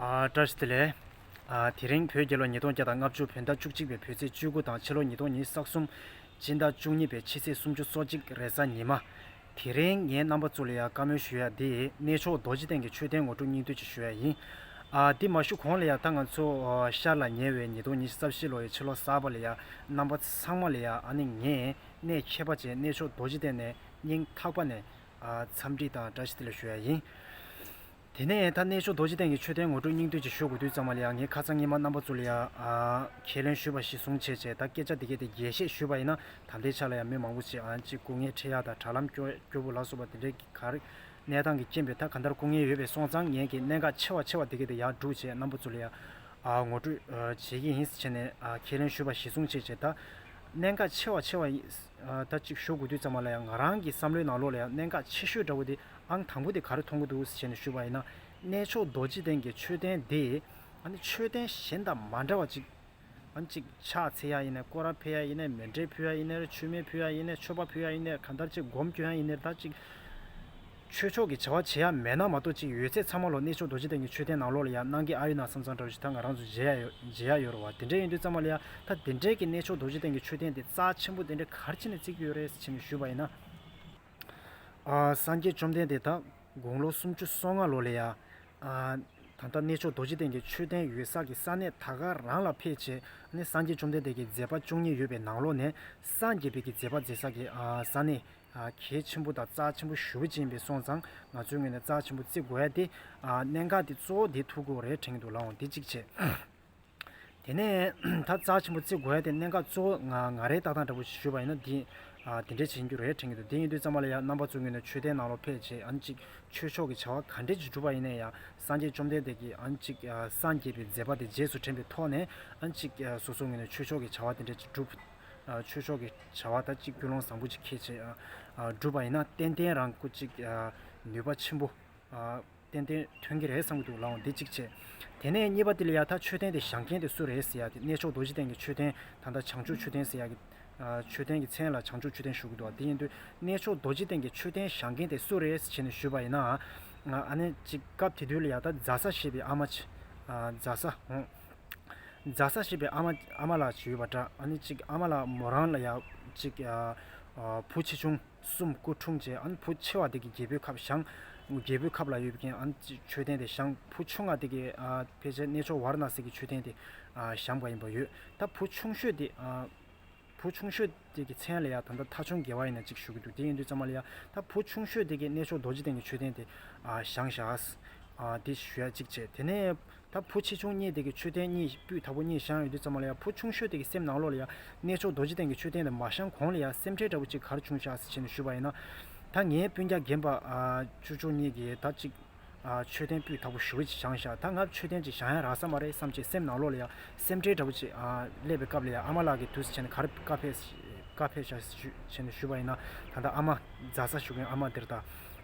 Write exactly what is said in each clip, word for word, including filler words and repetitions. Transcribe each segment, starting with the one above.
ཨ། བཀྲ་ཤིས་བདེ་ལེགས། ཨ། དེ་རིང་བོད་རྒྱལ་ལོ་ཉིས་སྟོང་བརྒྱ་དང་ལྔ་བཅུ་བོད་ཟླ་བཅུ་གཅིག་པའི་བོད་ཚེས་བཅུ་དགུ་དང་ཕྱི་ལོ་ཉིས་སྟོང་ཉི་ཤུ་རྩ་གསུམ་སྤྱི་ཟླ་བཅུ་གཉིས་པའི་ཕྱི་ཚེས་སུམ་ཅུ་སོ་གཅིག་རེས་གཟའ་ཉི་མ། དེ་རིང་ངས་རྣམ་པ་ཚོ་ལ་ཡ་བཀའ་མོལ་ཞུ་ཡ་འདི་གནས་མཆོག་རྡོ་རྗེ་གདན་གྱི་མཆོད་རྟེན་ངོ་སྤྲོད་སྙིང་བསྡུས་ཅིག་ཞུ་ཡ་ཡིན། ཨ། འདི་མ་ཞུ་གོང་ལ་ཡ་ད་ང་ཚོ་ཨ་ཤར་ལ་ཉེ་བའི་ཉིས་སྟོང་ཉི་ཤུ་རྩ་བཞི་ལོ་ཡི་ཕྱི་ལོ་གསར་པ་ལ་ཡ་རྣམ་པ་ཚང་མ་ལ་ཡ་ཨ་ནི་ངས་གནས་ཁྱད་པར་ཅན་གནས་མཆོག་རྡོ་རྗེ་གདན་ནས་སྙིང་ཐག་པ་ནས་ཨ་འཚམས་འདྲི་དང་བཀྲ་ཤིས་བདེ་ལེགས་ཞུ་ཡ་ཡིན། དེ་ནས་ད་གནས་མཆོག་རྡོ་རྗེ་གདན་གྱི་མཆོད་རྟེན་ངོ་སྤྲོད་སྙིང་བསྡུས་ཅིག་ཞུ་དགོས་དུས་ཙམ་པ་ལ་ཡང་ངས་ཁ་སང་ཉི་མ་རྣམ་པ་ཚོ་ལ་ཡང་ཨ་ཁས་ལེན་ཞུས་པ་གཞིར་བཟུང་བྱས་བྱས་ད་སྐད་ཆ་དེ་གས་དེ་རྒྱས་བཤད་ཞུས་པ་ཡིན་ན་ད་ལྟའི་ཆ་ལ་ཡང་མི་མང་པོ་ཞིག་ཨ་ཅིག་སྐུ་ངལ་འཕྲད་ཡག་དང་དྲ་ལམ་སྐྱོ་སྐྱོ་པོ་ལ་སོགས་པ་དེ་འདྲའི་གི་ག་རེ་གནས་སྟངས་ཀྱི་རྐྱེན་པས་ད་ག་འདྲ་སྐུ་ངལ་ཡོད་པའི་སོང་ཙང་ངས་ཀྱི་གནད་འགག་ཆེ་བ་ཆེ་བ་དེ་གས་དེ་ཡར་སྒྲུག་བྱས་རྣམ་པ་ཚོ་ལ་ཡང་ཨ་ངོ་སྤྲོད་ཨ་བྱེད་ཀྱི་ཡིན་ཟེར་བྱས་ནས་ཨ་ཁས་ལེན་ཞུས་པ་གཞིར་བཟུང་བྱས་བྱས་ད་གནད་འགག་ཆེ་བ་ཆེ་བ་ཡིན། ཨ་ད་ཅིག་ཞུ་དགོས་དུས་ཙམ་པ་ལ་ཡང་ང་རང་གི་བསམ་བློའི་ནང་ལོགས་ལ་ཡང་གནད་འགག་ཆེ་ཤོས་འདྲ་བོ་དེ་ཨང་དང་པོ་དེ་ག་རེ་མཐོང་གི་འདུག་ཟེར་བྱས་ནས་ཞུས་པ་ཡིན་ན། གནས་མཆོག་རྡོ་རྗེ་གདན་གྱི་མཆོད་རྟེན་དེ་ཨ་ནི་མཆོད་རྟེན་གཞན་དང་མ་འདྲ་བ་ཅིག་ཨ་ནི་ཅིག་ཕྱག་འཚལ་ཡ་ཡིན་ནའི་སྐོར་ར་ཕེབས་ཡ་ཡིན་ནའི་མཎྜལ་ཕུལ་ཡ་ཡིན་ནའི་མཆོད་མེ་ཕུལ་ཡ་ཡིན་ནའི་མཆོད་པ་ཕུལ་ཡ་ཡིན་ནའི་གང་ལྟར་ཅིག་སྒོམ་སྐྱོན་ཡ་ཡིན་ནའི་ད་ཅིག་ཆོས་ཕྱོགས་ཀྱི་བྱ་བ་བྱེད་ཡ་མེད་ན་མ་གཏོགས་ཅིག་ཡོད་ཚད་ཚང་མ་ལོ་གནས་མཆོག་རྡོ་རྗེ་གདན་གྱི་མཆོད་རྟེན་ནང་ལོགས་ལ་ཡ་གནང་གི་ཨ་ཡོད་ན་བསམ་བསམ་འདྲ་བོ་ཞིག་ད་ང་རང་ཚོ་མཇལ་ཡ་ཡོད་མཇལ་ཡ་ཡོད་རེད་བ། དེ་འདྲ་ཡིན་དུས་ཙམ་པ་ལ་ཡ་ད་དེ་འདྲའི་གི་གནས་མཆོག་རྡོ་རྗེ་གདན་གྱི་མཆོད་རྟེན་དེ་རྩ་ཆེན་པོ་དེ་འདྲ་ག་རེ་བྱས་ནས་བརྩི་གི་ཡོད་རེད་ཟེར་བྱས་ནས་ཞུས་པ་ཡིན་ན། ཨ་སངས་རྒྱས་བཅོམ་ལྡན་འདས་ད་དགུང་ལོ་སུམ་ཅུ་སོ་ལྔ་ལོ་ལ་ཡ་ཨ་ད་ལྟ་གནས་མཆོག་རྡོ་རྗེ་གདན་གྱི་མཆོད་རྟེན་ཡོད་ས་གི་ས་གནས་ད་ག་རང་ལ་ཕེབས་བྱས་ནས་སངས་རྒྱས་བཅོམ་ལྡན་འདས་ཀྱི་མཛད་པ་བཅུ་གཉིས་ཡོད་པའི་ནང་ལོགས་ནས་སངས་རྒྱས་པའི་གི་མཛད་པ་མཛད་ས་གི་ཨ་ས་གནས། ཨ་གལ་ཆེན་པོ་དང་རྩ་ཆེན་པོ་ཞེ་པོ་ཅིག་ཡིན་པས་སོང་ཙང་ང་ཚོའི་ངོས་ནས་རྩ་ཆེན་པོ་བརྩི་དགོས་ཡ་དེ་ཨ་གནད་འགག་དེ་གཙོ་བོ་དེ་ཐུག་གི་རེད་དྲན་གྱི་འདུག་ལགས་འོང་། དེ་གཅིག་བྱས། དེ་ནས་ད་རྩ་ཆེན་པོ་བརྩི་དགོས་ཡ་དེ་གནད་འགག་གཙོ་བོ་ང་ང་རའི་ལྟ་སྟངས་འདྲ་པོ་ཞིག་ཞུས་པ་ཡིན་ན་འདི་ཨ་དེ་འདྲས་བྱེད་རྒྱུ་རེད་དྲན་གྱི་འདུག་དེ་ཡིན་དུས་ཙམ་པ་ལ་ཡ་རྣམ་པ་ཚོའི་ངོས་ནས་མཆོད་རྟེན་ནང་ལོགས་ཕེབས་བྱས་ཨ་ནི་གཅིག་ཆོས་ཕྱོགས་ཀྱི་བྱ་བ་ག་འདྲས་ཅིག་སྒྲུབ་པ་ཡིན་ན་ཡང་སངས་རྒྱས་བཅོམ་ལྡན་འདས་ཀྱིས་ཨ་ནི་གཅིག་ཨ་སངས་རྒྱས་པའི་མཛད་པ་དེ་རྗེས་སུ་དྲན་པའི་ཐོག་ནས་ཨ་ནི་གཅིག་ཨ་སོ་སོའི་ངོས་ནས་ཆོས་ཕྱོགས་ཀྱི་བྱ་བ་དེ་འདྲས་ཅིག་སྒྲུབ། ཨ་ཆོས་ཕྱོགས་ཀྱི་བྱ་བ་ད་གཅིག་ཀུན་སློང་བཟང་པོ་ཅིག་འཁྱེར་བྱས་ཨ་ཨ་བསྒྲུབས་པ་ཡིན་ན་ཏན་ཏན་རང་ཁོ་གཅིག་ཨ་ནུས་པ་ཆེན་པོ་ཨ་ཏན་ཏན་ཐོན་གྱི་རེད་བསམ་གྱི་འདུག་ལགས་འོང་། འདི་གཅིག་བྱས། དེ་ནས་གཉིས་པ་དེ་ལ་ཡ་ད་མཆོད་རྟེན་དེ་བཞེངས་མཁན་དེ་སུ་རེད་ཟེར་ཡ་དེ་གནས་མཆོག་རྡོ་རྗེ་གདན་གྱི་མཆོད་རྟེན་ད་ལྟ་བྱང་ཆུབ་མཆོད་རྟེན་ཟེར་ཡ་གི་ཨ་མཆོད་རྟེན་གྱི་མཚན་ལ་བྱང་ཆུབ་མཆོད་རྟེན་ཞུ་གི་འདུག་དེ་ཡིན་དུས་གནས་མཆོག་རྡོ་རྗེ་གདན་གྱི་མཆོད་རྟེན་བཞེངས་མཁན་དེ་སུ་རེད་ཟེར་བྱས་ནས་ཞུས་པ་ཡིན་ན། ཨ་ནི་གཅིག་སྐབས་དེ་དུས་ལ་ཡ་ད་རྫ་ས་ཞེས་པའི་ཨ་མ་ཅིག་ཨ་རྫ་ས་འོང་། རྫ་ས་ཞེས་པའི་ཨ་མ་ཨ་མ་ལགས་ཅིག་ཡོད་པ་འདྲ། ཨ་ནི་གཅིག་ཨ་མ་ལགས་མོ་རང་ལ་ཡ་གཅིག་ཨ་ཨ་བུ་ཆེ་ཆུང་གསུམ་སྐུ་འཁྲུངས་རྗེས་ཨ་ནི་བུ་ཆེ་བ་དེ་གིས་རྒྱལ་པོའི་ཁབ་བཞེངས། རྒྱལ་པོའི་ཁབ་ལ་ཡོད་པའི་ཨ་ནི་གཅིག་མཆོད་རྟེན་དེ་བཞེངས། བུ་ཆུང་བ་དེ་གིས་ཨ་ཕལ་ཆེར་གནས་མཆོག་ཝཱ་ར་ཎ་སི་གི་མཆོད་རྟེན་དེ་ཨ་བཞེངས་པ་ཡིན་པ་ཡོད། ད་བུ་ཆུང་ཤོས་དེ་ཨ་བུ་ཆུང་ཤོས་དེ་གི་མཚན་ལ་ཡ་ད་ལྟ་ཐ་ཆུང་དགེ་བ་ཡིན་ན་གཅིག་ཞུ་གི་འདུག་དེ་ཡིན་དུས་ཙམ་པ་ལ་ཡ་ད་བུ་ཆུང་ཤོས་དེ་གིས་གནས་མཆོག་རྡོ་རྗེ་གདན་གྱི་མཆོད་རྟེན་དེ་ཨ་བཞེངས་བཞག་ཨ་དེ་ཞུ་ཡ་གཅིག་བྱས། དེ་ནས་ད་བུ་ཆེ་ཆུང་གཉིས་དེ་གི་མཆོད་རྟེན་གཉིས་སྤུས་དག་པོ་གཉིས་བཞེངས་ཡོང་དུས་ཙམ་པ་ལ་ཡ་བུ་ཆུང་ཤོས་དེ་གི་སེམས་ནང་ལོགས་ལ་ཡ་གནས་མཆོག་རྡོ་རྗེ་གདན་གྱི་མཆོད་རྟེན་དེ་མ་བཞེངས་གོང་ལ་ཡ་སེམས་ཁྲལ་འདྲ་པོ་ཅིག་ག་རེ་བྱུང་བཞག་ཟེར་བྱས་ནས་ཞུས་པ་ཡིན་ན། ད་ངའི་སྤུན་ཀྱག་རྒན་པ་ཨ་ཅོ་ཅོ་གཉིས་ཀྱིས་ད་ཅིག་ཨ་མཆོད་རྟེན་སྤུས་དག་པོ་ཞེ་པོ་ཅིག་བཞེངས་བཞག་ད་ང་མཆོད་རྟེན་ཅིག་བཞེངས་ཡ་རག་ས་མ་རེད་བསམ་བྱས་སེམས་ནང་ལོགས་ལ་ཡ་སེམས་ཁྲལ་འདྲ་པོ་ཅིག་ཨ་སླེབས་པའི་སྐབས་ལ་ཡ་ཨ་མ་ལགས་ཀྱིས་དུས་སུ་བྱས་ནས་ག་རེ་བཀའ་ཕེབས་བཀའ་ཕེབས་བཞག་ཞུ་བྱས་ནས་ཞུས་པ་ཡིན་ན། ད་ལྟ་ཨ་མ་རྫ་ས་བཞུགས་མཁན་ཨ་མ་དེར་ད་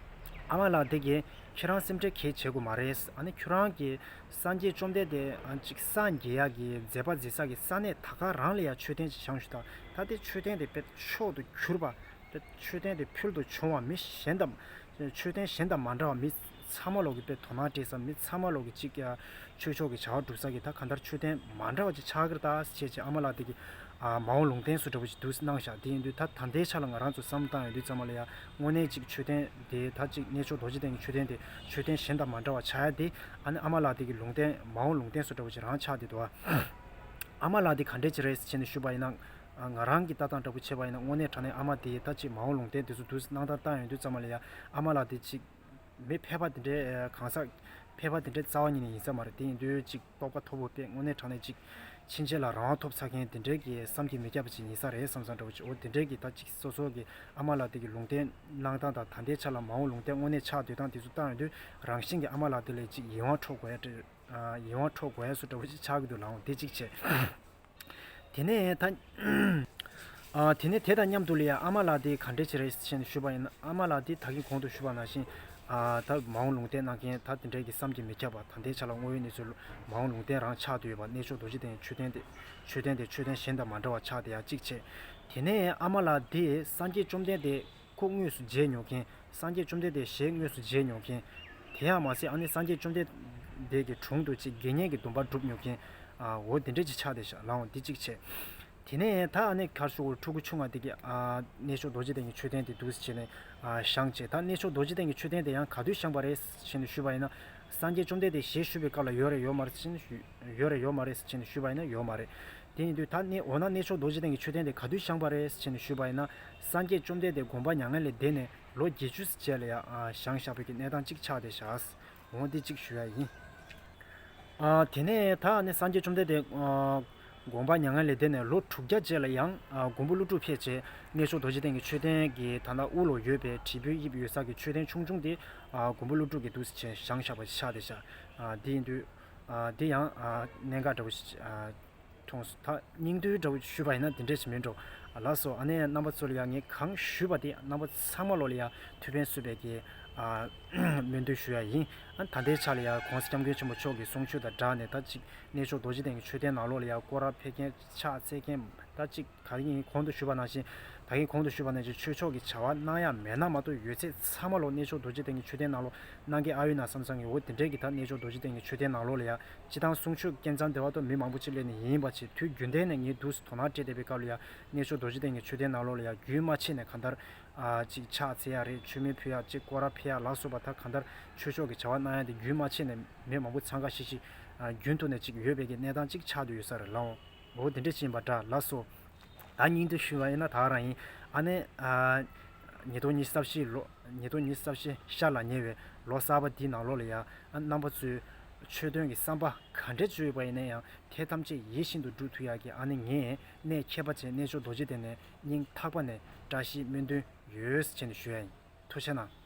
ཨ་མ་ལགས་དེ་གིས་ཁྱེད་རང་སེམས་ཁྲལ་གང་ཡང་བྱེད་དགོས་མ་རེད། ཨ་ནི་ཁྱོད་རང་གིས་སངས་རྒྱས་བཅོམ་ལྡན་འདས་ཨ་ཅིག་སངས་རྒྱས་ཡག་གི་མཛད་པ་མཛད་ས་གི་ས་གནས་ད་ག་རང་ལ་ཡ་མཆོད་རྟེན་ཅིག་བཞེངས་ཞུ་ད། ད་དེ་མཆོད་རྟེན་དེ་དཔེ་མཆོག་ཏུ་གྱུར་པ། དེ་མཆོད་རྟེན་དེ་ཕུལ་དུ་བྱུང་བ་མི་གཞན་དང་། མཆོད་རྟེན་གཞན་དང་མ་འདྲ་བ་མི་ཚང་མ་ལོག་གི་དཔེ་དོ་སྣང་སྤྲད་ས། མི་ཚང་མ་ལོག་གི་ཅིག་ཡ་ཆོས་ཕྱོགས་ཀྱི་བྱ་བ་སྒྲུབ་ས་གི་ད་གང་ལྟར་མཆོད་རྟེན་མ་འདྲ་བ་ཅིག་ཆགས་ཀྱི་རེད་ད་ཟེར་བྱས་ཨ་མ་ལགས་དེ་གིས་ཨ་མ་འོངས་ལུང་བསྟན་སུ་འདྲ་བོ་ཅིག་འདུག་གནང་བཞག་དེ་ཡིན་དུས་ད་ད་ལྟའི་ཆ་ལ་ང་རང་ཚོ་བསམ་བཏང་ཡོང་དུས་ཙམ་པ་ལ་ཡ་དངོས་གནས་ཅིག་མཆོད་རྟེན་དེ་ད་ཅིག་གནས་མཆོག་རྡོ་རྗེ་གདན་གྱི་མཆོད་རྟེན་དེ་མཆོད་རྟེན་གཞན་དང་མ་འདྲ་བ་ཆགས་ཡ་དེ་ཨ་ནི་ཨ་མ་ལགས་དེ་གི་ལུང་བསྟན་མ་འོངས་ལུང་བསྟན་སུ་འདྲ་བོ་ཅིག་རང་ཆགས་བསྡད་འདུག་ཨ་མ་ལགས་དེ་ག་འདྲས་ཅིག་རེད་ཟེར་བྱས་ནས་ཞུས་པ་ཡིན་ན། ང་རང་གི་ལྟ་སྟངས་འདྲ་པོ་བྱས་པ་ཡིན་ན་དངོས་གནས་དྲང་གནས་ཨ་མ་དེ་ད་ཅིག་མ་འོངས་ལུང་བསྟན་དེ་ཚོ་འདུག་སེ་གནང་སྟངས་བཏང་ཡོང་དུས་ཙམ་པ་ལ་ཡ་ཨ་མ་ལགས་དེ་ཅིག་མི་ཕལ་པ་དེ་འདྲའི་གང་ཟག་ཕལ་པ་དེ་འདྲའི་རྩ་བ་ཉིད་ནས་ཡིན་ས་མ་རེད། དེ་ཡིན་དུས་ཅིག་རྟོགས་པ་མཐོ་པོ་དཔེ་དངོས་གནས་དྲང་གནས་ཅིག་ཕྱིན་ཆད་ལ་རང་དབང་ཐོབ་ཚར་མཁན་དེ་འདྲའི་གི་བསམ་གྱིས་མི་ཁྱབ་པ་ཅིག་ཡིན་ས་རེད་བསམ་བསམ་འདྲ་པོ་ཅིག་འོ་དེ་འདྲའི་གི་ད་ཅིག་སོ་སོ་གི་ཨ་མ་ལགས་དེ་གི་ལུང་བསྟན་གནང་སྟངས་དང་ད་ལྟའི་ཆ་ལ་མ་འོངས་ལུང་བསྟན་དངོས་གནས་ཆགས་སྡོད་སྟངས་དེ་ཚོ་བཏང་ཡོང་དུས་རང་བཞིན་གྱིས་ཨ་མ་ལགས་དེ་ལ་ཅིག་ཡིད་དབང་འཕྲོག་དགོས་ཡ་ཡིད་དབང་འཕྲོག་དགོས་ཡ་སུ་འདྲ་པོ་ཅིག་ཆགས་ཀྱི་འདུག་ལགས་འོང་། དེ་གཅིག་བྱས། དེ་ནས་ད། ཨ། དེ་ནས་དེ་དང་མཉམ་དུ་ལ་ཡ་ཨ་མ་ལགས་དེ་ག་འདྲས་བྱས་རེད་ཟེར་ནས་ཞུས་པ་ཡིན་ན་ཨ་མ་ལགས་དེ་ད་གིན་གོང་དུ་ཞུས་པ་ནང་བཞིན། ཨ། ད་མ་འོངས་ལུང་བསྟན་གནང་མཁན་ད་དེ་འདྲའི་གི་བསམ་གྱིས་མི་ཁྱབ་པ་ད་ལྟའི་ཆ་ལ་དངོས་ཡོད་གནས་ཚུལ་མ་འོངས་ལུང་བསྟན་རང་ཆགས་བསྡད་ཡོད་པ་གནས་མཆོག་རྡོ་རྗེ་གདན་མཆོད་རྟེན་དེ་མཆོད་རྟེན་དེ་མཆོད་རྟེན་གཞན་དང་མ་འདྲ་བ་ཆགས་བསྡད་ཡ་གཅིག་བྱས། དེ་ནས་ཨ་མ་ལགས་དེ་སངས་རྒྱས་བཅོམ་ལྡན་འདས་ཁོ་དངོས་སུ་མཇལ་མྱོང་མཁན། སངས་རྒྱས་བཅོམ་ལྡན་འདས་ཞལ་དངོས་སུ་མཇལ་མྱོང་མཁན། དེ་ཡང་མ་ཟད་ཨ་ནི་སངས་རྒྱས་བཅོམ་ལྡན་ དེ་གི་དྲུང་དུ་ཅིག་དགེ་བསྙེན་གྱི་སྡོམ་པ་སྒྲུབ་མྱོང་མཁན། ཨ་འོ་དེ་འདྲས་ཅིག་ཆགས་བསྡད་ཤག་ལགས་འོང་། འདི་གཅིག་བྱས། དེ་ནས་ད་ཨ་ནི་ག་རེ་ཞུ་དགོས་རེད། ཕྲུ་གུ་ཆུང་བ་དེ་གིས་ཨ་གནས་མཆོག་རྡོ་རྗེ་གདན་གྱི་མཆོད་རྟེན་དེ་འདུག་སེ་བྱས་ནས་ཨ་བཞེངས་བྱས། ད་གནས་མཆོག་རྡོ་རྗེ་གདན་གྱི་མཆོད་རྟེན་དེ་ཡང་ག་དུས་བཞེངས་པ་རེད་ཟེར་ནས་ཞུས་པ་ཡིན་ན། སངས་རྒྱས་བཅོམ་ལྡན་འདས་ཞལ་བཞུགས་པའི་སྐབས་ལ་ཡོད་རེད་ཡོད་མ་རེད་ཟེར་ནས་ཞུ་ཡོད་རེད་ཡོད་མ་རེད་ཟེར་ནས་ཞུས་པ་ཡིན་ན་ཡོད་མ་རེད། དེ་ཡིན་དུས་ད་ནི་འོ་ན་གནས་མཆོག་རྡོ་རྗེ་གདན་གྱི་མཆོད་རྟེན་དེ་ག་དུས་བཞེངས་པ་རེད་ཟེར་ནས་ཞུས་པ་ཡིན་ན། སངས་རྒྱས་བཅོམ་ལྡན་འདས་དགོངས་པ་མྱ་ངན་ལས་འདས་ནས་ལོ་བརྒྱད་ཅུ་རྗེས་ལ་ཡང་ཨ་བཞེངས་བཞག་པའི་གི་གནས་སྟངས་གཅིག་ཆགས་བསྡད་ཤག་འོ་འདི་གཅིག་ཞུ་ཡ་ཡིན། ཨ་དེ་ནས་ད་ནི་སངས་རྒྱས་བཅོམ་ལྡན་འདས་ཨ་དགོངས་པ་མྱ་ངན་ལས་འདས་ནས་ལོ་དྲུག་བརྒྱ་རྗེས་ལ་ཡང་ཨ་མགོན་པོ་ཀླུ་སྒྲུབ་ཕེབས་བྱས། གནས་མཆོག་རྡོ་རྗེ་གདན་གྱི་མཆོད་རྟེན་གྱི་ད་ལྟ་དབུ་ལོགས་ཡོད་པའི་དྲིལ་བུའི་དབྱིབས་ཡོད་ས་གི་མཆོད་རྟེན་ཆུང་ཆུང་དེ་ཨ་མགོན་པོ་ཀླུ་སྒྲུབ་ཀྱིས་འདུག་སེ་བྱས་བཞེངས་བཞག་པ་ཆགས་བསྡད་ཤག་ཨ་དེ་ཡིན་དུས་ཨ་དེ་ཡང་ཨ་གནད་འགག་འདྲ་བོ་ཞིག་ཨ་མཐོང་སོང་། ད་སྙིང་བསྡུས་འདྲ་བོ་ཞུས་པ་ཡིན་ན་དེ་འདྲས་ཞིག་མིན་འགྲོ། ལགས་སོ། ཨ་ནི་རྣམ་པ་ཚོ་ལ་ཡང་ངས་གང་ཞུས་པ་དེ་རྣམ་པ་ཚང་མ་ལོ་ལ་ཡང་ཐུགས་ཕན་གསོས་པའི་གི་ཨ་སྨོན་འདུན་ཞུ་ཡ་ཡིན། ཨ་ད་ལྟའི་ཆ་ལ་ཡང་༸གོང་ས་༸སྐྱབས་མགོན་ཆེན་པོ་མཆོག་གི་གསུང་ཆོས་དང་སྦྲགས་ནས་ད་ཅིག་གནས་མཆོག་རྡོ་རྗེ་གདན་གྱི་མཆོད་རྟེན་ནང་ལོགས་ལ་ཡང་སྐོར་ར་ཕེབས་མཁན་ཕྱག་འཚལ་མཁན་ད་ཅིག་ད་གིན་གོང་དུ་ཞུས་པ་ནང་བཞིན། ད་གིན་གོང་དུ་ཞུས་པ་ནང་བཞིན་ཆོས་ཕྱོགས་ཀྱི་བྱ་བ་གནང་ཡ་མེད་ན་མ་གཏོགས་ཡོད་ཚད་ཚང་མ་ལོ་གནས་མཆོག་རྡོ་རྗེ་གདན་གྱི་མཆོད་རྟེན་ནང་ལོགས་གནང་གི་ཨ་ཡོད་ན་བསམ་བསམ་གི། འོ་དེ་འདྲའི་གི་ད་གནས་མཆོག་རྡོ་རྗེ་གདན་གྱི་མཆོད་རྟེན་ནང་ལོགས་ལ་ཡ་སྤྱི་བཏང་གསུང་ཆོས་སྐལ་བཟང་བདེ་བ་དང་མི་མང་པོ་ཅིག་སླེབས་ནས་ཡིན་པ་བྱས། དུས་རྒྱུན་ལྡན་ནས་ངས་འདུག་སེ་དོ་སྣང་སྤྲད་བསྡད་པའི་སྐབས་ལ་ཡ་གནས་མཆོག་རྡོ་རྗེ་གདན་གྱི་མཆོད་རྟེན་ནང་ལོགས་ལ་ཡ་རྒྱུན་མ་ཆད་ནས་གང་ལྟར་ཨ་ཅིག་ཕྱག་འཚལ་ཡ་རེད། མཆོད་མེ་ཕུལ་ཡ་ཅིག་སྐོར་ར་ཕེབས་ཡ་ལ་སོགས་པ་ད་གང་ལྟར་ཆོས་ཕྱོགས་ཀྱི་བྱ་བ་གནང་ཡ་དེ་རྒྱུན་མ་ཆད་ནས་མི་མང་པོ་འཚང་ཁ་ཤིག་ཤིག་ཨ་རྒྱུན་དུ་ནས་ཅིག་ཡོད་པའི་གི་གནས་སྟངས་ཅིག་ཆགས་བསྡད་ཡོད་ས་རེད་ལགས་འོང་། འོ་དེ་འདྲ་ཅིག་ཡིན་པ་འདྲ། ལགས་སོ། ད་སྙིང་བསྡུས་ཞུས་པ་ཡིན་ན་ད་ག་རང་ཡིན། ཨ་ནི་ཨ་ཉིས་སྟོང་ཉི་ཤུ་རྩ་བཞི་ལོ་ཉིས་སྟོང་ཉི་ཤུ་རྩ་བཞི་ཤར་ལ་ཉེ་བའི་ལོ་གསར་པ་འདིའི་ནང་ལོགས་ལ་ཡ་ཨ་རྣམ་པ་ཚོས་ཆོས་དོན་གྱི་བསམ་པ་ག་འདྲས་བཅོས་ཡོད་པ་ཡིན་ན་ཡང་དེ་ཐམས་ཅད་ཡིད་བཞིན་དུ་འགྲུབ་ཐུབ་ཡག་གི་ཨ་ནི་ངས་གནས་ཁྱད་པར་ཅན་གནས་མཆོག་རྡོ་རྗེ་གདན་ནས་སྙིང་ཐག་པ་ནས་བཀྲ་ཤིས་སྨོན་འདུན་ཡོད་ཟེར་བྱས་ནས་ཞུ་ཡ་ཡིན། ཐུགས་རྗེ་གནང་།